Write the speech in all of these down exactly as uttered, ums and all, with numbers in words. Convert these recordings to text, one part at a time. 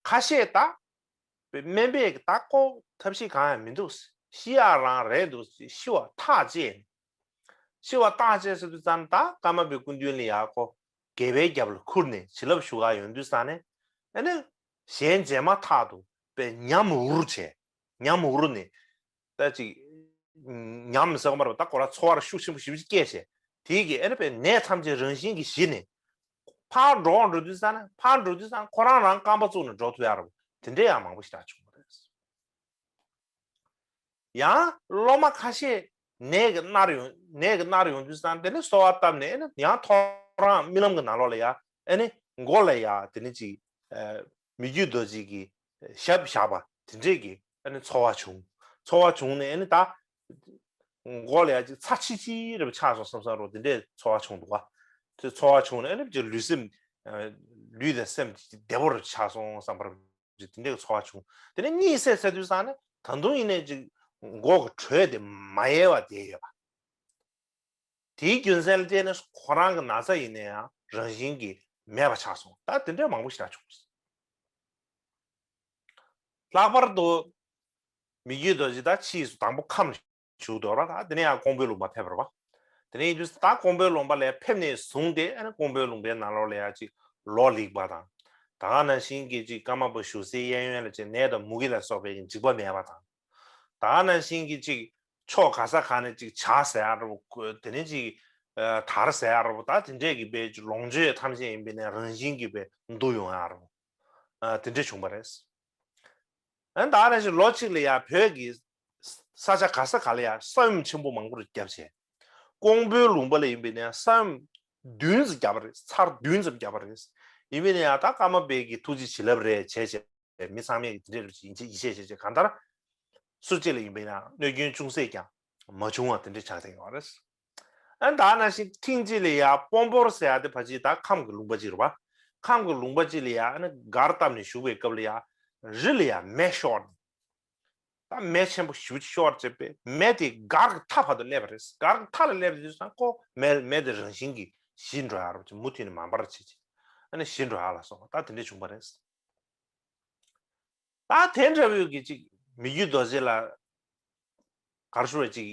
ཁ་ཤས་ད་དམན་པས་ད་ཁོ་ཐབས་ཤེས་གང་ཡང་མི་འདུག་ཤི་ཡག་རང་རེད་འདུག་ཤི་བ་ཐག་བཅད། ཤི་བ་ཐག་བཅད་ཟེར་དུས་ཙམ་ད་ཀརྨ་པའི་སྐུ་མདུན་ལ་ཡག་ཁོ་དགེ་བའི་རྒྱབ་ལ་ཁུར་ནས་བྱིན་རླབས་ཞུ་ག་ཡོང་དུས་ཙམ་ནས་ཨ་ནི་གཞན་མཇལ་མ་ཐག་ཏུ་དཔེ་ཉམས་འུར་བྱས། ཉམས་འུར་ནས་ད་ཅིག་ཉམས་ཟེར་གོ་མ་རེད་པ། ད་ཁོ་རང་ཚོར་བ་ཤུགས་ཆེན་པོ་ཞེ་པོ་ཅིག་སྐྱེས་བྱས། དེའི་གི་ཨ་ནི་དཔེ་ནད་ཐམས་ཅད་རང་བཞིན་གྱིས་ཞི་ནས་ཕར་འགྲོ་འགྲོ་དུས་ཙམ་ན་ཕར་འགྲོ་དུས་ཙམ་ཁོ་རང་རང་རྐང་པ་བཙུགས་ནས་འགྲོ་ཐུབ་ཡག་རེད་པ། དེ་འདྲའི་ཡང་མང་པོ་ཞིག་ད་བྱུང་བ་རེད། ཡང་སློབ་མ་ཁ་ཤས་ནད་ཀྱིས་མནར་ཡོང་ནད་ཀྱིས་མནར་ཡོང་དུས་ཙམ་དེ་ནས་གསོལ་བ་བཏབ་ནས་ཨ་ནི་ཡང་ཐོ་རངས་རྨི་ལམ་གྱི་ནང་ལོགས་ལ་ཡ་ཨ་ནི་མགོ་ལ་ཡ་དེ་ནི་ཅིག་མི་བསྐྱོད་རྡོ་རྗེ་གི་ཞབས་བཞག་པ་དེ་འདྲས་ཀྱི་ཨ་ནི་ཚོར་བ་བྱུང་། ཚོར་བ་བྱུང་ནས་ཨ་ནི་ད་མགོ་ལ་ཡ་ཅིག་ཚྭ་ཆི་ཆི་རེ་ཆགས་སོང་བསམ་བསམ་རོ་དེ་འདྲས་ཚོར་བ་བྱུང་འདུག་བ། དེ་ཚོར་བ་བྱུང་ནས་ཨ་ནི་ཅིག་ལུས་སེམས་ལུས་དང་སེམས་ཅིག་བདེ་པོ་རུ་ཆགས་སོང་བསམ་པར་དེ་འདྲའི་ཚོར་བ་བྱུང་། དེ་ནས་གཉིད་སད་ཚར་དུས་ཙམ་ནས་ད་དུང་ཡིན་ནའི་ཅིག་མགོ་གི་དྲོད་དེ་མ་ཡལ་བ་བསྡད་ཡོད་པ། དེའི་རྒྱུ་མཚན་ལ་བརྟེན་ནས་ཁོ་རང་གི་ན་ཚ་ཡིན་ན་ཡང་རང་བཞིན་གྱིས་མེད་པ་ཆགས་སོང་། ད་དེ་འདྲའི་མང་པོ་ཞིག་ད་བྱུང་། ལྷག་པར་དུ་མི་བསྐྱོད་རྡོ་རྗེ་ད་ཕྱིས་སུ་དང་པོ་ཁམས་ལ་བཞུགས་འདུག་ར། ད་དེ་ནས་ཡང་ཀོང་པོའི་ལུང་པ་ཕེབས་པ་རེད་པ། དེ་ནས་ཡིན་དུས་ད་ཀོང་པོའི་ལུང་པ་ལ་ཕེབས་ནས་བཟུང་སྟེ་ཨ་ནི་ཀོང་པོའི་ལུང་པའི་ནང་ལོགས་ལ་ཡ་ཅིག་ལོ་ལེགས་པ་དང་། ད་ག་ནང་བཞིན་གྱི་ཅིག་ཀརྨ་པ་བཞུགས་སའི་གཡས་གཡོན་ལ་ཅིག་ནད་དང་མུ་གེ་ལ་སོགས་པའི་འཇིགས་པ་མེད་པ་དང་། ད་ག་ནང་བཞིན་གྱི་ཅིག་ཕྱོགས་ག་ས་ག་ནས་ཅིག་བྱ་ཟེར་ཡ་འདྲ་པོ་དེ་ནས་ཅིག་དར་ཟེར་ཡ་འདྲ་པོ་ད་དེ་འདྲས་ཀྱི་དཔེ་ཅིག་ལོངས་སྤྱོད་ཐམས་ཅད་ཡིན་པས་ནས་རང་བཞིན་གྱིས་དཔེ་འདུ་ཡོང་ཡ་འདྲ་པོ་དེ་འདྲས་བྱུང་བ་རེད། ཨ་ནི་ད་ག་ནང་བཞིན་ལོ་གཅིག་ལ་ཡ་བོད་ཀྱི་ས་ཆ་ག་ས་ག་ལ་ཡ་ས་ཡོམ་ཆེན་པོ་མང་པོ་རུ་བརྒྱབ་བྱས། ཀོང་པོའི་ལུང་པ་ལ་ཡིན་པས་ནས་ས་ཡོམ་བདུན་ཙམ་བརྒྱབ་པ་རེད། ཚར་བདུན་ཙམ་བརྒྱབ་པ་རེད། ཡིན་པས་ནས་ཡང་ད་ཀརྨ་པའི་གི་ཐུགས་རྗེ་བྱིན་རླབས་རེད་བྱས་བྱས་མི་ཚང་མས་དེ་འདྲའི་རུ་ཡིན་ཆེ་ཡིད་ཆེས་བྱས་བྱས་གང་ལྟར་སུ་གཅིག་ལ་ཡིན་པས་ན་གནོད་སྐྱོན་ཅུང་ཟད་ཀྱང་མ་བྱུང་བ་དེ་འདྲ་ཆགས་བསྡད་ཡོད་རེད། ཨ་ནི་ད་ནང་བཞིན་ཐེངས་གཅིག་ལ་ཡ་སྤོམ་ཕོར་ཟེར་ཡ་དེ་ཕལ་ཆེར་ད་ཁམས་ཀྱི་ལུང་པ་གཅིག་རེད་པ། ཁམས་ཀྱི་ལུང་པ་གཅིག་ལ་ཡ་ཨ་ནི་སྒར་བཏབ་ནས་བཞུགས་པའི་སྐབས་ལ་ཡ་རི་ལ་ཡ་མེ་ཤོར་ནས། ད་མེ་ཆེན་པོ་ཞེ་པོ་ཅིག་ཤོར་བྱས་པས་མེ་དེ་སྒར་གྱི་མཐའ་བར་དུ་སླེབས་པ་རེད། སྒར་གྱི་མཐའ་ལ་སླེབས་དུས་ཙང་ཁོ་མེ་མེ་དེ་རང་བཞིན་གྱིས་ཞི་འགྲོ་ཡ་རེད་པ། མུ་མཐུད་ནས་མ་འབར་བྱས་ཅིག་ཨ་ནི་ཞི་འགྲོ་ཡ་ལ་སོགས་པ་ད་དེ་འདྲས་བྱུང་བ་རེད། ད་དེ་འདྲ་བོའི་གི་ཅིག་མི་བསྐྱོད་རྡོ་རྗེ་ལ་ག་རེ་ཞུ་བའི་ཅིག་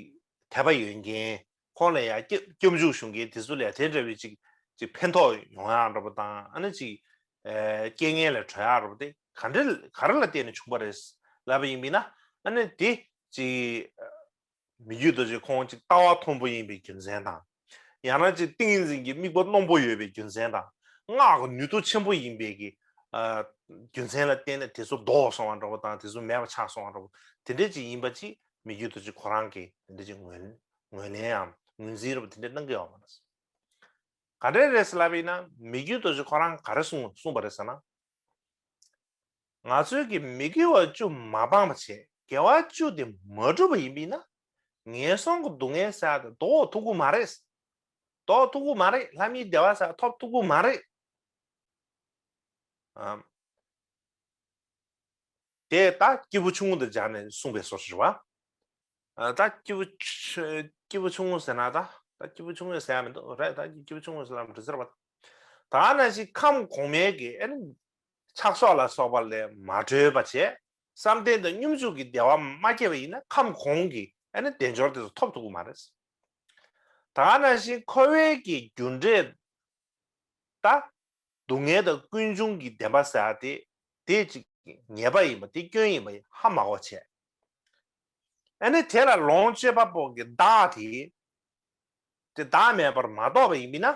དད་པ་ཡོད་མཁན། ཁོང་ལ་ཡང་སྐྱབས་སྐྱབས་འཇུག་ཞུ་མཁན་དེ་ཚོ་ལ་ཡང་དེ་འདྲ་བའི་ཅིག་ཅིག་ཕན་ཐོགས་ཡོང་ཡག་འདྲ་པོ་དང་ཨ་ནི་ཅིག་ཨེ་རྐྱེན་ངན་ལས་གྲོལ་ཡག་འདྲ་པོ་དེ་ག་འདྲ་ག་རེ་ལ་བརྟེན་ནས་བྱུང་བ་རེད་ལབ་པ་ཡིན་པས་ན། ཨ་ནི་དེ་ཅིག་མི་བསྐྱོད་རྡོ་རྗེ་ཁོང་ཅིག་ལྟ་བ་མཐོན་པོ་ཡིན་པའི་རྒྱུ་མཚན་དང་། ཡང་ན་ཅིག་ཏིང་ངེ་འཛིན་གྱི་དམིགས་པ་རྣོན་པོ་ཡོད་པའི་རྒྱུ་མཚན་དང་། སྔགས་ཀྱི་ནུས་སྟོབས་ཆེན་པོ་ཡིན་པའི་གི་ཨ་རྒྱུ་མཚན་ལ་བརྟེན་ནས་དེ་ཚོ་ལྡོག་སོང་བ་འདྲ་པོ་དང་དེ་ཚོ་མེད་པ་ཆགས་སོང་བ་འདྲ་པོ་དེ་འདྲ་ཅིག་ཡིན་པ་ཅིག་མི་བསྐྱོད་རྡོ་རྗེ་ཁོ་རང་གིས་དེ་འདྲ་ཅིག་ངོས་ངོས་ལེན་ཡང་ངོས་འཛིན་རེ་པོ་དེ་འདྲ་གནང་གི་ཡོད་མ་རེད། ག་འདྲ་རེད་ཟེར་ལབ་པ་ཡིན་ན་མི་བསྐྱོད་རྡོ་རྗེ་ཁོ་རང་ག་རེ་གསུངས་གསུངས་པ་རེད་ཟེར་ན། ང་ཚོའི་གི་མི་དགེ་བ་བཅུ་མ་སྤངས་པ་བྱས། དགེ་བ་བཅུ་དེ་མ་བསྒྲུབས་པ་ཡིན་པས་ན། ངན་སོང་གི་སྡུག་བསྔལ་ཟེར་ཡ་དེ་ལྡོག་ཐུབ་ཀྱི་མ་རེད། ལྡོག་ཐུབ་ཀྱི་མ་རེད། ལྷ་མིའི་བདེ་བ་ཟེར་ཡ་ཐོབ་ཐུབ་ཀྱི་མ་རེད། ཨམ། དེ་ད་སྐྱེས་བུ་ཆུང་ངུ་དང་སྦྱར་ནས་གསུངས་པའི་བཟོ་ཞིག་རེད་བ། ཨ། ད་སྐྱེས་བུ་ཆུ་སྐྱེས་བུ་ཆུང་ངུ་ཟེར་ན་ད་ད་སྐྱེས་བུ་ཆུང་ངུ་ཟེར་ཡ་མི་འདུག་རེད། ད་སྐྱེས་བུ་ཆུང་ངུ་ཟེར་ལ་མི་འགྲོ་ཟེར་བ། ད་ནང་བཞིན་ཁམས་གོང་མའི་གི་ཨ་ནི་ཆགས་སོགས་ལ་སོགས་པ་ལས་མ་གྲོལ་བ་བྱས། བསམ་གཏན་དང་སྙོམས་འཇུག་གི་བདེ་བ་མ་སྐྱེས་པ་ཡིན་ན་ཁམས་གོང་གི་ཨ་ནི་དལ་འབྱོར་དེ་ཚོ་ཐོབ་ཐུབ་ཀྱི་མ་རེད། ད་ནང་བཞིན་འཁོར་བའི་གི་རྒྱུ་འབྲས་ད། སྡུག་བསྔལ་དང་ཀུན་འབྱུང་གི་བདེན་པ་ཟེར་ཡ་དེ་དེ་ཅིག་ཉེས་པ་ཡིན་པ་དེ་སྐྱོན་ཡིན་པ་ཧ་མ་གོ་བྱས། ཨ་ནི་དེ་ལ་ལོངས་སྤྱོད་པ་པོ་གི་བདག་དེ་དེ་བདག་མེད་པར་མ་རྟོགས་པ་ཡིན་པས་ན།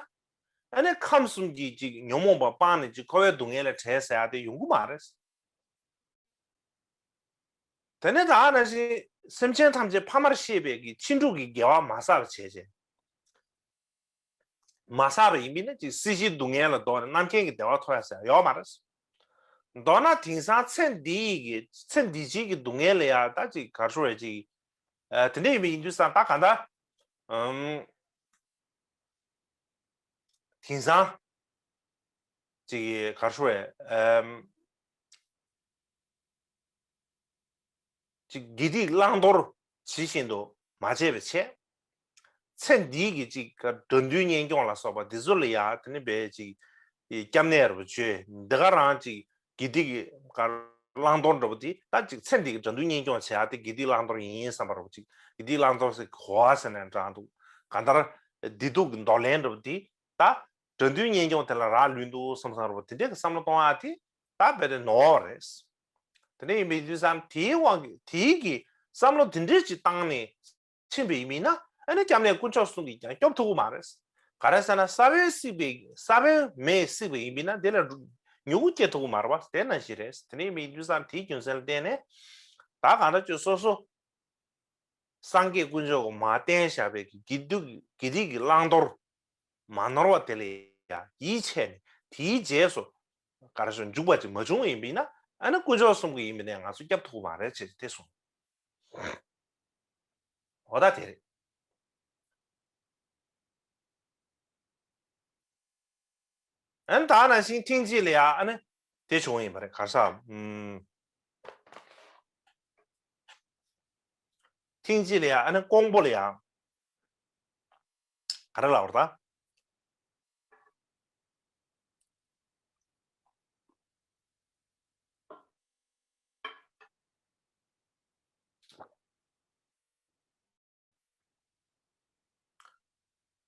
ཨ་ནི་ཁམས་གསུམ་གྱི་ཅིག་ཉོན་མོངས་པ་སྤངས་ནས་ཅིག་འཁོར་བའི་སྡུག་བསྔལ་ལས་བྲལ་ཟེར་ཡ་དེ་ཡོང་གི་མ་རེད། དེ་ནས་ད་ནང་བཞིན་སེམས་ཅན་ཐམས་ཅད་ཕ་མར་ཤེས་པའི་གི་ཕྱིན་དྲུག་གི་དགེ་བ་མ་བསགས་པ་བྱས་བྱས། མ་བསགས་པ་ཡིན་པས་ན་ཅིག་སྲིད་ཞིའི་སྡུག་བསྔལ་ལ་ལྡོག་ནས་རྣམ་མཁྱེན་གྱི་བདེ་བ་ཐོབ་ཡ་ཟེར་ཡ་ཡོད་མ་རེད། མདོར་ན་དེང་སང་ཚེ་འདིའི་གི་ཚེ་འདི་ཕྱིའི་གི་སྡུག་བསྔལ་ལ་ཡ་ད་ཅིག་ག་རེ་ཞུ་དགོས་རེད། ཅིག་ཨ། དེ་འདྲ་ཡིན་པ་ཡིན་དུས་ཙང་ད་གང་ལྟར་ཨམ། དེང་སང་ཅིག་ག་རེ་ཞུ་དགོས་རེད། ཨམ། ཅིག་དགེ་སྡིག་བླང་དོར་ཇི་བཞིན་དུ་མ་བྱས་པའི་ཆེད། ཚེ་འདིའི་གི་ཅིག་དགྲ་འདུལ་གཉེན་སྐྱོང་ལ་སོགས་པ་འདི་ཚོ་ལ་ཡ་དེ་ནི་བས་ཅིག་སྐྱབས་གནས་རུ་བརྗོད་འདི་ག་རང་ཅིག་དགེ་སྡིག་གི་ ག་བླང་དོར་འདྲ་པོ་དེ་ད་ཅིག་ཚེ་འདི་གི་དགྲ་འདུལ་གཉེན་སྐྱོང་བྱེད་ཡ་དེ་དགེ་སྡིག་བླང་དོར་ཡིན་བསམ་པ་འདྲ་པོ་ཅིག་དགེ་སྡིག་བླང་དོར་ཟེར་གོ་བ་ཟེར་ནས་འདྲ་འདུག་གང་ལྟར་བདེ་སྡུག་གི་འདོར་ལེན་འདྲ་པོ་དེ་ད་དགྲ་འདུལ་གཉེན་སྐྱོང་དེ་ལ་རག་ལུས་འདུག་བསམ་བསམ་འདྲ་པོ་དེ་འདྲས་ཀྱི་བསམ་བློ་གཏོང་ཡ་དེ་ད་རྦད་དེ་ནོར་བ་རེད། དེ་འདྲ་ཡིན་པའི་དུས་ཙམ་དེའི་དབང་གིས་དེའི་གི་བསམ་བློ་དེ་འདྲས་ཅིག་བཏང་ནས། ཕྱིན་པ་ཡིན་མིན་ན་ཨ་ནི་སྐྱབས་གནས་དཀོན་མཆོག་གསུམ་གྱིས་ཀྱང་སྐྱོབ་ཐུབ་ཀྱི་མ་རེད། ག་རེ་ཟེར་ན་ས་བོན་བསྲེགས་པའི་ས་བོན་མེས་བསྲེགས་པ་ཡིན་མིན་ན་དེ་ལ་མྱུ་གུ་སྐྱེ་ཐུབ་ཀྱི་མ་རེད་པ། དེ་ནང་བཞིན་རེད། དེ་ནས་མི་འདུས་སམ་དེའི་རྒྱུ་མཚན་ལ་བརྟེན་ནས་ད་གང་ལྟར་ཅིག་སོ་སོ་སངས་རྒྱས་དཀོན་མཆོག་གིས་མར་བསྟན་བཞག་པའི་དགེ་སྡིག་དགེ་སྡིག་གི་བླང་དོར་མ་ནོར་བ་དེ་ལ་ཡང་ཡིད་ཆེས་ནས་དེའི་རྗེས་སུ་ག་རེ་ཞུ་འཇུག་པ་ཅིག་མ་བྱུང་བ་ཡིན་པ་ཡིན་ན་ཨ་ནི་དཀོན་མཆོག་གསུམ་གྱིས་ཡིན་པ་ནས་ང་ཚོ་སྐྱོབ་ཐུབ་ཀྱི་མ་རེད་ཅེས་དེ་གསུངས། འོ་ད་དེ་རེད། ཨ་ནི་ད་ནང་བཞིན་ཐེངས་གཅིག་ལ་ཡ་ཨ་ནི་དེ་བྱུང་ཡིན་པ་རེད། ག་རེ་ཟ། ཨུམ། ཐེངས་གཅིག་ལ་ཡ་ཨ་ནི་ཀོང་པོ་ལ་ཡ་ག་རེ་ལབ་པ་རེད་ད།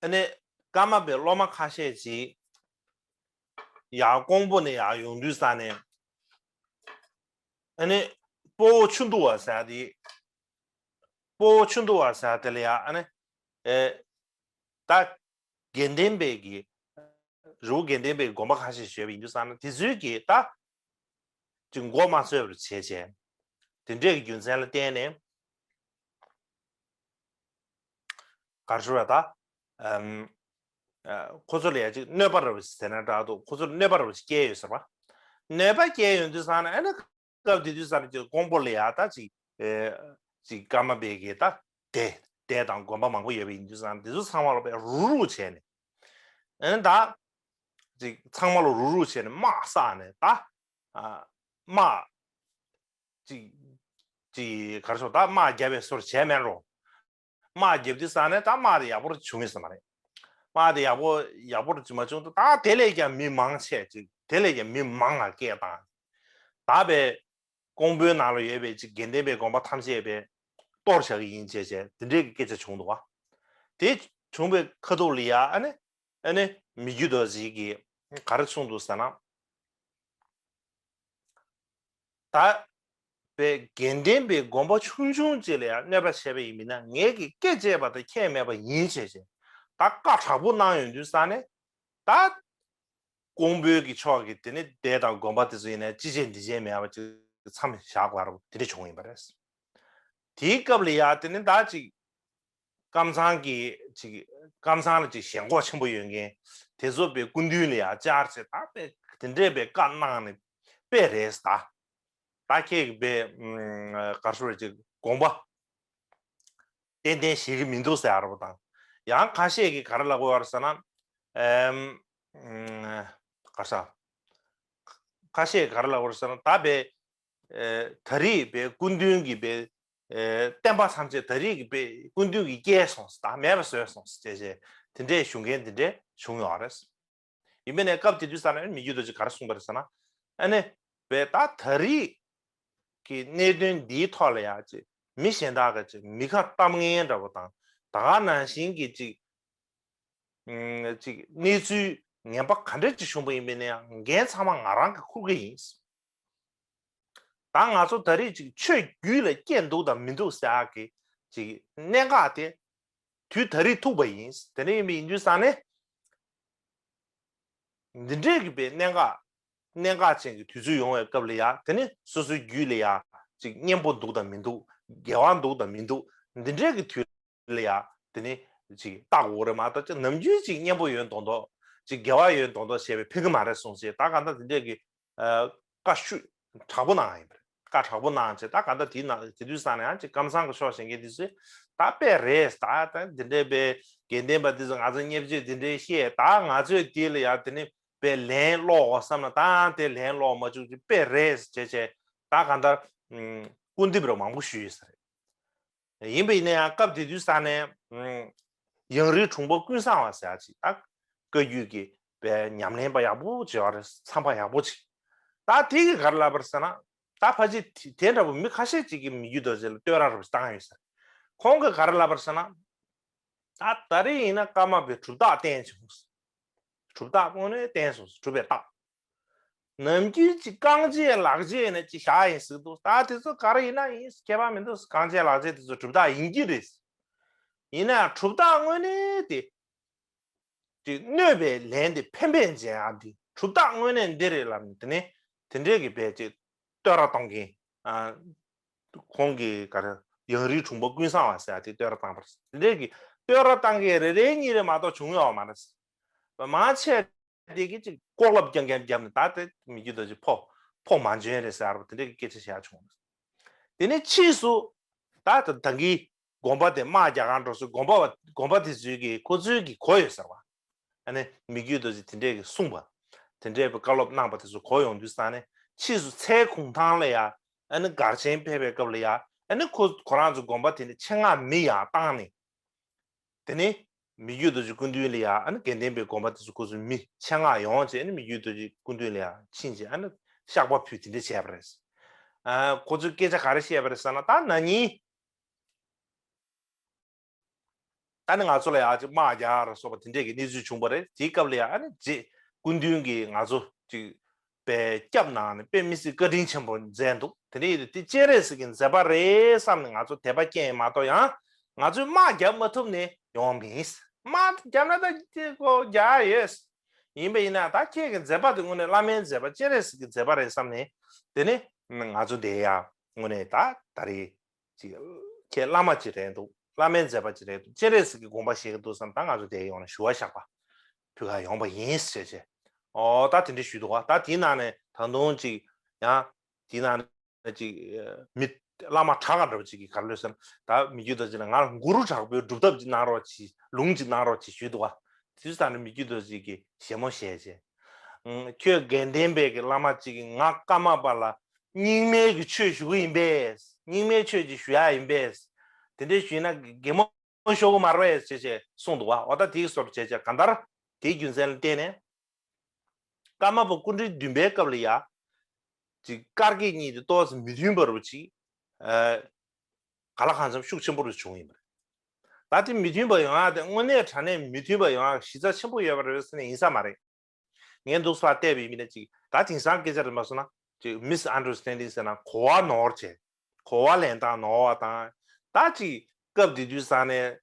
ཨ་ནི་ཀརྨ་པའི་སློབ་མ་ཁ་ཤས་ཅིག་ཡར་ཀོང་པོ་ནས་ཡར་ཡོང་དུས་ཙ་ནས་ཨ་ནི་སྤོ་བོ་ཆུ་འདུ་བ་ཟེར་དེ། སྤོ་བོ་ཆུ་འདུ་བ་ཟེར་དེ་ལ་ཡ་ཨ་ནི་ཨེ་ད་དགེ་ལྡན་པའི་གི་རི་བོ་དགེ་ལྡན་པའི་དགོན་པ་ཁ་ཤས་ཤིག་ཡོད་པ་ཡིན་དུས་ཙང་ན་དེ་ཚོའི་གི་ད་ཅིག་མགོ་མ་ཚོས་པར་བྱས་བྱས། དེ་འདྲས་ཀྱི་རྒྱུ་མཚན་ལ་བརྟེན་ནས་ག་རེ་ཞུ་བ་ད། ཨམ། ཨ། ཁོ་ཚོ་ལ་ཡ་ཅིག་གནོད་པ་རེ་བ་ཞིག་ཟེར་ན་འདྲ་འདུག་ཁོ་ཚོར་གནོད་པ་རེ་བ་ཞིག་སྐྱེལ་ཡོད་ཟེར་བ། གནོད་པ་སྐྱེལ་ཡོང་དུས་ཙང་ན་ཨ་ནི་སྐབས་དེ་དུས་ཙང་ན་ཅིག་ཀོང་པོ་ལ་ཡ་ད་ཅིག་ཨེ། ཅིག་ཀརྨ་པའི་གི་ད་སྡེ་སྡེ་དང་དགོན་པ་མང་པོ་ཡོད་པ་ཡིན་དུས་ཙང་ན་དེ་ཚོ་ཚང་མ་ལ་དཔེ་རུག་རུག་བྱས་ནས། ཨ་ནི་ད་ཅིག་ཚང་མ་ལ་རུག་རུག་བྱས་ནས་དམག་བསགས་ནས་ད། ཨ། དམག་ཅིག་ཅིག་ག་རེ་ཟེར་ད་དམག་རྒྱབ་པའི་བཟོ་འདྲ་བྱས་མེད་རུང་། དམག་རྒྱབ་དུས་ཙང་ནས་ད་དམག་དེ་ཡག་པོ་བྱུང་ཡོད་ས་མ་རེད། དམག་དེ་ཡག་པོ་ཡག་པོ་ཅིག་མ་བྱུང་དུས་ད་དེ་ལས་ཀྱང་མི་མང་ཆེ་ཅིག་དེ་ལས་ཀྱང་མི་མང་ང་སྐད་བཏང་། ད་པའི་ཀོང་པོའི་ནང་ལ་ཡོད་པའི་ཅིག་དགེ་ལྡན་པའི་དགོན་པ་ཐམས་ཅད་པའི་གཏོར་བཞག་གི་ཡིན་ཅེས་བྱས་དེ་འདྲའི་སྐད་ཆ་བྱུང་འདུག་བ། དེ་བྱུང་བའི་ཁ་ཐུག་ལ་ཡ་ཨ་ནི། ཨ་ནི་མི་རྒྱུད་དོ་ཟིག་གིས་ག་རེ་གསུངས་འདུག་ཟེར་ན། ད་པའི་དགེ་ལྡན་པའི་དགོན་པ་ཆུང་ཆུང་ཅིག་ལ་ཡང་གནོད་པ་བྱས་པ་ཡིན་མིན་ན་ངེད་ཀྱིས་སྐེ་བཅད་པ་དང་ཁྱད་མེད་པ་ཡིན་བྱས་བྱས་ད་བཀའ་དྲག་པོ་གནང་ཡོང་དུས་ཙང་ནས་ད་ཀོང་པོའི་གི་ཕྱོགས་ཀྱི་དེ་ནི་སྡེ་དང་དགོན་པ་དེ་ཚོ་ཡིན་ན་ཅི་བྱས་འདི་བྱས་མེད་པ་ཅིག་མཚམས་བཞག་དགོས་པ་དེ་འདྲ་བྱུང་ཡིན་པ་རེད། དེའི་སྐབས་ལ་ཡང་དེ་ནི་ད་ཅིག་ཀམ་ཚང་གི་ཅིག་ཀམ་ཚང་ལ་ཅིག་ཞེན་ཁོག་ཆེན་པོ་ཡོད་མཁན་དེ་ཚོ་པའི་སྐུ་མདུན་ལ་ཡང་བཅར་བྱས་ད་པའི་དེ་འདྲས་པའི་བཀའ་གནང་ནས་དཔེ་རེད་ད། ད་ཁྱེད་ཀྱི་པའི་ག་རེ་ཞུ་རེད་ཅིག་དགོངས་པ་ཏན་ཏན་བཞེས་ཀྱི་མི་འདུག་ཟེར་ཡ་རེད་པ་དང་། ཡང་ཁ་ཤས་ཀྱིས་ག་རེ་ལབ་ཀྱི་ཡོད་རེད་ཟེར་ན། ཨེམ། ག་རེ་ཟ། ཁ་ཤས་ཀྱིས་ག་རེ་ལབ་ཀྱི་ཡོད་རེད་ཟེར་ན་ད་པའི་ཨེ། ད་རེས་པའི་སྐུ་མདུན་གྱི་པའི་ཨེ། བསྟན་པ་ཐམས་ཅད་ད་རེས་ཀྱི་པའི་སྐུ་མདུན་གྱིས་བསྐྱལ་སོང་ཟེར་ད་མེད་པ་བཟོས་སོང་ཟེར་བྱས་བྱས་དེ་འདྲས་ཞུ་མཁན་དེ་འདྲས་བྱུང་ཡོད་རེད། ཡིན་པས་ནས་སྐབས་དེ་དུས་ཙ་ན་མི་རྒྱུད་དོ་ཅིག་ག་རེ་གསུངས་པ་རེད་ཟེར་ན། ཨ་ནི་པའི་ད་ད་རེས་ཀྱི་གནད་དོན་འདིའི་ཐོག་ལ་ཡང་ཅིག་མི་གཞན་དག་གིས་ཅིག་མི་ཁ་གཏམ་ངན་འདྲ་པོ་དང་ད་ག་ནང་བཞིན་གྱི་ཅིག་ཅིག་གནས་ཚུལ་ངན་པ་ག་འདྲ་ཅིག་བྱུང་པ་ཡིན་པས་ན་ཡང་འགན་ཚང་མ་ང་རང་གིས་འཁུར་གྱི་ཡིན། ད་ང་ཚོ་ད་རེས་ཅིག་ཆོས་བརྒྱུད་ལ་སྐྱེས་འདུག་དང་མི་འདུག་ཟེར་ཡག་གི་ཅིག་གནད་འགག་དེ་དུས་ད་རེས་ཐུག་པ་ཡིན། དེ་འདྲ་ཡིན་པ་ཡིན་དུས་ཙང་ནས་འདི་འདྲས་ཀྱི་པའི་གནད་འགག་གནད་འགག་ཅན་གྱི་དུས་ཚོད་ཡོང་བའི་སྐབས་ལ་ཡ་དེ་ནི་སོ་སོའི་རྒྱུད་ལ་ཡ་ཅིག་གཉེན་པོ་འདུག་དང་མི་འདུག་དགེ་བ་འདུག་དང་མི་འདུག་འདི་འདྲས་ཀྱི་དུས་ལ་ཡ་དེ་ནི་ཅིག་བལྟ་དགོས་རེད་མ་གཏོགས་ཅིག་ནམ་རྒྱུན་ཅིག་གཉེན་པོ་ཡོད་མདོག་མདོག་ཅིག་དགེ་བ་ཡོད་མདོག་མདོག་བྱས་པས་ཕན་གྱི་མ་རེད་གསུངས་ཞེས་ད་ག་འདྲ་འདི་འདྲས་ཀྱི་ཨ། བཀའ་ཤུ་དྲག་པོ་གནང་ཡིན་པ་རེད། བཀའ་དྲག་པོ་གནང་བྱས་ད་ག་འདྲ་དེའི་ནང་དེ་དུས་ཙང་ནས་ཡང་ཅིག་ཀམ་ཚང་གི་ཕྱོགས་བཞེངས་མཁན་དེ་ཚོས་ད་དཔེ་རེད་ད་ད་འདི་འདྲའི་པའི་དགེ་ལྡན་པ་དེ་ཚོ་ང་ཚོ་བརྙས་བཅོས་འདི་འདྲའི་བཤད་ད་ང་ཚོས་དེ་ལ་ཡ་དེ་ནི་པའི་ལན་སློག་འོ་བསམ་ན་ད་དེ་ལན་སློག་མ་བཅུག་ཅིག་དཔེ་རེད་བྱས་བྱས་ད་ག་འདྲ་སྐུར་འདེབས་ར་མང་པོ་ཞུས་ཡོད་ས་རེད། ཡིན་པ་ཡིན་ན་ཡང་སྐབས་དེ་དུས་ས་ནས་ཡང་རིའི་དྲུང་པ་ཀུན་བཟང་བ་ཟེར་ཡ་ཅིག་ད་བཀའ་བརྒྱུད་ཀྱི་པའི་ཉམས་ལེན་པ་ཡག་པོ་བྱེད་པ་རེད། མཚམས་པ་ཡག་པོ་ཅིག་ ད་དེ་གི་ག་རེ་ལབ་པ་རེད་ཟེར་ན། ད་ཕལ་ཆེར་དེ་འདྲ་པོ་མི་ཁ་ཤས་ཅིག་གིས་མི་རྒྱུད་རྡོ་རྗེ་ལ་བསྟོད་ར་རུ་བཏང་ཡོད་ཟེར། ཁོང་གིས་ག་རེ་ལབ་པ་རེད་ཟེར་ན། ད་ད་རེས་ཡིན་ན་ཀརྨ་པའི་གྲུབ་རྟགས་བསྟན་བྱུང་། གྲུབ་རྟགས་དངོས་གནས་བསྟན་སོང་། གྲུབ་པའི་རྟགས། ནམ་རྒྱུན་གྱི་རྐང་རྗེས་ལག་རྗེས་ནས་ཅིག་བཞག་ཡིན་ཟེར་འདུག་ད་དེ་ཚོ་ག་རེ་ཡིན་ན་ཡིན། ཁྱད་པར་མི་འདུག་རྐང་རྗེས་ལག་རྗེས་དེ་ཚོ་གྲུབ་རྟགས་ཡིན་གྱི་རེད། ཡིན་ན་ཡང་གྲུབ་རྟགས་དངོས་གནས་དེ། ཅིག་གནོད་པའི་ལན་དེ་ཕན་པས་འཇལ་ཡག་འདི་གྲུབ་རྟགས་དངོས་གནས་འདི་རེད་ལབ་ནས། དེ་ནས་དེ་འདྲས་ཀྱི་བས་ཅིག་བསྟོད་ར་གཏོང་མཁན། ཨ། ཁོང་གི་ག་རེ། ཡང་རིའི་དྲུང་པ་ཀུན་བཟང་བ་ཟེར་ཡག་དེ་བསྟོད་ར་བཏང་པ་རེད། དེ་འདྲས་ཀྱི་བསྟོད་ར་བཏང་མཁན་རེ་རེ་གཉིས་རེ་མ་གཏོགས་བྱུང་ཡོད་མ་རེད། མང་ཆེ་དེ་གི་ཅིག་ལྐོག་ལབ་རྐྱང་རྐྱང་བརྒྱབ་ནས། ད་དེ་མི་རྒྱུད་རྡོ་རྗེ་ཕོ་ཕོ་མ་འཇོན་རེད་ཟེར་བ་དེ་འདྲ་གི་སྐད་ཆ་བཤད་བྱུང་། དེ་ནས་ཕྱིས་སུ་ད་ད་ད་གིན་དགོན་པ་དེ་དམག་རྒྱག་གར་འགྲོ་སའི་དགོན་པ་བ་དགོན་པ་དེ་ཚོའི་གི་ཁོ་ཚོའི་གི་གོ་ཡོད་ཟེར་བ། ཨ་ནི་མི་རྒྱུད་རྡོ་རྗེ་དེ་འདྲས་གི་གསུངས་པ། དེ་འདྲས་པའི་བཀའ་སློབ་གནང་པ་དེ་ཚོ་གོ་ཡོང་དུས་ཙང་ནས། ཕྱིས་སུ་ཚལ་གུང་ཐང་ལ་ཡ། ཨ་ནི་གར་ཆེན་ཕེབས་པའི་སྐབས་ལ་ཡ། ཨ་ནི་ཁོ་ཁོ་རང་ཚོ་དགོན་པ་དེ་ནས་ཆེད་མངགས་མི་ཡར་བཏང་ནས། དེ་ནས་མི་རྒྱུད་རྡོ་རྗེ་སྐུ་མདུན་ལ་ཡ། ཨ་ནི་དགེ་ལྡན་པའི་དགོན་པ་དེ་ཚོ་ཁོ་ཚོའི་མི་ཆེད་མངགས་ཡོང་བྱས། ཨ་ནི་མི་རྒྱུད་རྡོ་རྗེ་སྐུ་མདུན་ལ་ཡ་ཕྱིན་བྱས། ཨ་ནི་བཤགས་པ་ཕུལ། དེ་འདྲ་བྱས་པ་རེད། ཨ། ཁོ་ཚོས་སྐད་ཆ་ག་རེ་བཤད་པ་རེད་ཟེར་ན། ད་ན་ནིང་ད་ནི་ང་ཚོ་ལ་ཡ་ཅིག་དམག་རྒྱག་ར་སོགས་པ་དེ་འདྲས་ཀྱི་གནས་ཚུལ་བྱུང་བ་རེད། དེའི་སྐབས་ལ་ཡ། ཨ་ནི་རྗེ་སྐུ་མདུན་གྱིས་ང་ཚོ་ཅིག་པའི་སྐྱབས་གནང་ནས་དཔེ་མི་སྲིད་བཀའ་དྲིན་ཆེན་པོ་མཛད་འདུག་དེ་འདྲ་ཡིན་དུས་དེ་སྤྱན་རས་གཟིགས་ཀྱི་མཛད་པ་རེད་བསམ་ནས་ང་ཚོ་དད་པ་སྐྱེས་མ་གཏོགས། ཡང་ང་ཚོས་དམག་རྒྱབ་མ་ཐུབ་ནས་ཡོང་མིན། དམག་རྒྱབ་ན་ད་ཁྱེད་ཀོ་རྒྱག་ཡོད། ཡིན་པ་ཡིན་ན་ད་ཁྱེད་ཀྱི་མཛད་པ་དེ་དངོས་གནས་བླ་མའི་མཛད་པ། སྤྱན་རས་གཟིགས་ཀྱི་མཛད་པ་རེད་བསམ་ནས། དེ་ནས་ང་ཚོ་དེ་ཡ་དངོས་གནས་ད་ད་རེས་ཅིག་ཁྱེད་བླ་མ་ཅིག་རེད་འདུག་བླ་མའི་མཛད་པ་ཅིག་རེད་འདུག་སྤྱན་རས་གཟིགས་ཀྱི་དགོངས་པ་བཞེས་ཀྱི་འདུག་བསམ། ད་ང་ཚོ་དེ་ཡོང་ནས་ཞུ་བ་བཞག་པ་ཕུལ་ག་ཡོང་པ་ཡིན་ཟེར་བྱས། ཨོ། ད་དེ་འདྲ་ཞུས་འདུག་བ། ད་དེའི་ནང་ནས་ད་དུང་ཅིག་ཡང་དེའི་ནང་ནས་ཅིག་མི་བླ་མ་དྲག་ག་འདྲ་བ་ཅིག་གིས་ག་རེ་ལབ་ཟེར་ན། ད་མི་རྒྱུད་རྡོ་རྗེ་ལ་ང་ལ་གུ་རུ་དྲག་པོའི་སྒྲུབ་ཐབས་ཅིག་གནང་རོགས་གྱིས། ལུང་ཅིག་གནང་རོགས་གྱིས་ཞུས་འདུག་བ། དེ་དུས་ཙང་ནས་མི་རྒྱུད་རྡོ་རྗེ་གིས་བཞད་མོ་བཞད་བྱས། ཁྱོད་དགེ་ལྡན་པའི་གི་བླ་མ་གཅིག་གིས་ང་ཀརྨ་པ་ལ་རྙིང་མའི་གི་ཆོས་ཞུ་གི་ཡིན་པས། རྙིང་མའི་ཆོས་ཅིག་ཞུ་ཡ་ཡིན་པས། དེ་འདྲའི་ཞུས་ན་གད་མོ་ཤོར་གི་མ་རེད་ཟེར་བྱས་གསུངས་འདུག་བ། འོ། ད་དེའི་སོར་བྱས་བྱས་གང་ལྟར་དེའི་རྒྱུ་མཚན་ལ་བརྟེན་ནས། ཀརྨ་པ་སྐུ་ཕྲེང་བདུན་པའི་སྐབས་ལ་ཡ། ཅིག་བཀའ་བརྒྱད་གཉིས་དེ་ཏོག་ཙམ་མི་མཐུན་པ་རུ་ཅིག་ཨ། ག་ལ་གང་འཚམ་ཤུགས་ཆེན་པོ་རུ་བྱུང་ཡིན་པ་རེད། ད་དེ་མི་མཐུན་པ་ཡོང་ཡ་དེ་དངོས་གནས་དྲང་གནས་མི་མཐུན་པ་ཡོང་ཡ་གཞི་རྩ་ཆེན་པོ་ཡོད་པ་རེད་ཟེར་ནས་ཡིན་ས་མ་རེད། ངས་འདུག་སེ་བལྟས་པའི་མི་ནས་ཅིག་ད་དེང་སང་སྐད་ཆ་རེད་མ་སོང་ན། ཅིག་མིས་ཨན་ཌར་སི་ཊེན་ཌིང་ཟེར་ན་གོ་བ་ནོར་བྱས། གོ་བ་ལེན་སྟངས་ནོར་བ་དང་། ད་ཅིག་སྐབས་དེ་དུས་ཙང་ནས་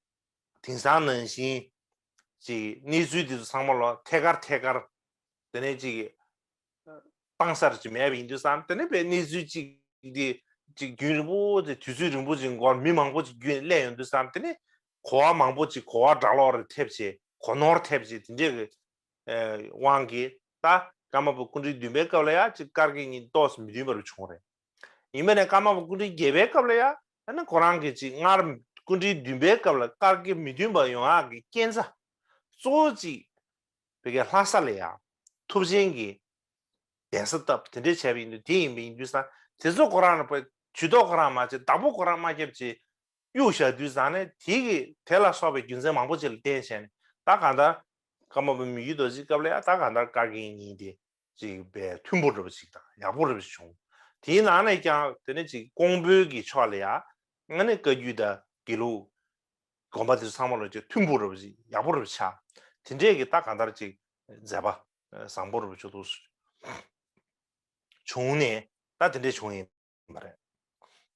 དེང་སང་ནང་བཞིན་ཅིག་གནས་ཚུལ་དེ་ཚོ་ཚང་མ་ལ་ཐད་ཀར་ཐད་ཀར། དེ་ནས་ཅིག་སྤང་སར་ཅིག་མེད་པ་ཡིན་དུས་ཙང་། དེ་ནས་པའི་གནས་ཚུལ་ཅིག་དེ་ཅིག་རྒྱུན་རིང་པོ་དེ། དུས་ཚོད་རིང་པོ་ཅིག་འགོར། མི་མང་པོ་ཅིག་རྒྱུན་སླེབས་ཡོང་དུས་ཙང་། དེ་ནས་གོ་བ་མང་པོ་ཅིག་གོ་བ་སྒྲ་ལོག་རེ་ཐེབས་བྱས། གོ་ནོར་ཐེབས་བྱས། དེ་འདྲས་ཀྱི་ཨེ་དབང་གིས་ད་ཀརྨ་པ་སྐུ་ཕྲེང་བདུན་པའི་སྐབས་ལ་ཡ་ཅིག་བཀའ་བརྒྱད་གཉིས་ཏོག་ཙམ་མི་མཐུན་པ་རུ་བྱུང་རེད། ཡིན་པ་ནས་ཀརྨ་པ་སྐུ་ཕྲེང་བརྒྱད་པའི་སྐབས་ལ་ཡ། ཨ་ནི་ཁོ་རང་གིས་ཅིག་སྔར་སྐུ་ཕྲེང་བདུན་པའི་སྐབས་ལ་བཀའ་བརྒྱད་མི་མཐུན་པ་ཡོང་ཡག་གི་རྐྱེན་རྩ་གཙོ་བོ་ཅིག་བོད་ཀྱི་ལྷ་ས་ལ་ཡ་ཐུབ་ཆེན་གྱི་གདན་ས་བཏབ། དེ་འདྲས་བྱས་པ་ཡིན་དུས། དེ་ཡིན་པ་ཡིན་དུས་ཙང་དེ་ཚོ་ཁོ་རང་ལ་ཇུས་གཏོགས་ཁོ་རང་མ་བྱས། བདག་པོ་ཁོ་རང་མ་བརྒྱབ་ཅིག་གཡུག་བཞག་དུས་ཙང་ནས། དེ་གི་དེ་ལ་སོགས་པའི་རྒྱུ་མཚན་མང་པོ་ཅིག་ལ་བརྟེན་བྱས་ནས། ད་གང་ལྟར་ཀརྨ་པ་མི་བསྐྱོད་རྡོ་རྗེའི་སྐབས་ལ་ཡ། ད་གང་ལྟར་བཀའ་བརྒྱད་གཉིས་དེ་ཅིག་པའི་མཐུན་པོ་འདྲ་པོ་ཅིག་དང་ཡག་པོ་འདྲ་པོ་ཅིག་བྱུང་། དེའི་ནང་ནས་ཀྱང་དེ་ནས་ཅིག་ཀོང་པོའི་གི་ཕྱོགས་ལ་ཡ། ཨ་ནི་བཀའ་བརྒྱུད་དང་དགེ་ལུགས་དགོན་པ་དེ་ཚོ་ཚང་མ་ལ་ཅིག་མཐུན་པོ་འདྲ་པོ་ཅིག་ཡག་པོ་འདྲ་པོ་ཆགས། དེ་འདྲས་ཀྱི་ད་གང་ལྟར་ཅིག་མཛད་པ་བཟང་པོ་འདྲ་པོ་ཅིག་འདུག་བྱུང་ནས། ད་དེ་འདྲས་བྱུང་ཡིན་པ་རེད།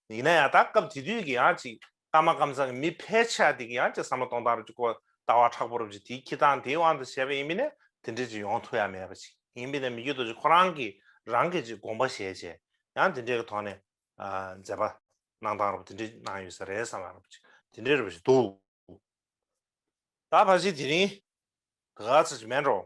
ཡིན་ན་ཡང་ད་སྐབས་དེ་དུས་ཀྱི་ཡང་ཅིག་ཀརྨ་ཀཾ་ཚང་གི་མི་ཕལ་ཆེ་བ་དེ་གི་ཡང་ཅིག་བསམ་བློ་གཏོང་སྟངས་རུ་ཅིག་གོ། ལྟ་བ་མཁྲེགས་པོ་རུ་ཅིག་དེའི་འཁྱེར་སྟངས་དེའི་དབང་དུ་བྱས་པ་ཡིན་པས་ན། དེ་འདྲས་ཅིག་ཡོང་ཐུབ་ཡ་མེད་པ་ཅིག་ཡིན་པས་ན། མི་བསྐྱོད་རྡོ་རྗེ་ཁོ་རང་གིས་རང་གིས་ཅིག་དགོངས་པ་བཞེས་བྱས། ཡང་དེ་འདྲས་ཀྱི་ཐོག་ནས་ཨ་མཛད་པ་གནང་སྟངས་རུ་དེ་འདྲས་གནང་ཡོད་ས་རེད་བསམ་ཡ་རུ་ཅིག་དེ་འདྲས་རུ་ཅིག་འདུག་ད་ཕལ་ཆེར་དེ་རིང་དེ་ག་ཚོད་ཅིག་མེད་འགྲོ།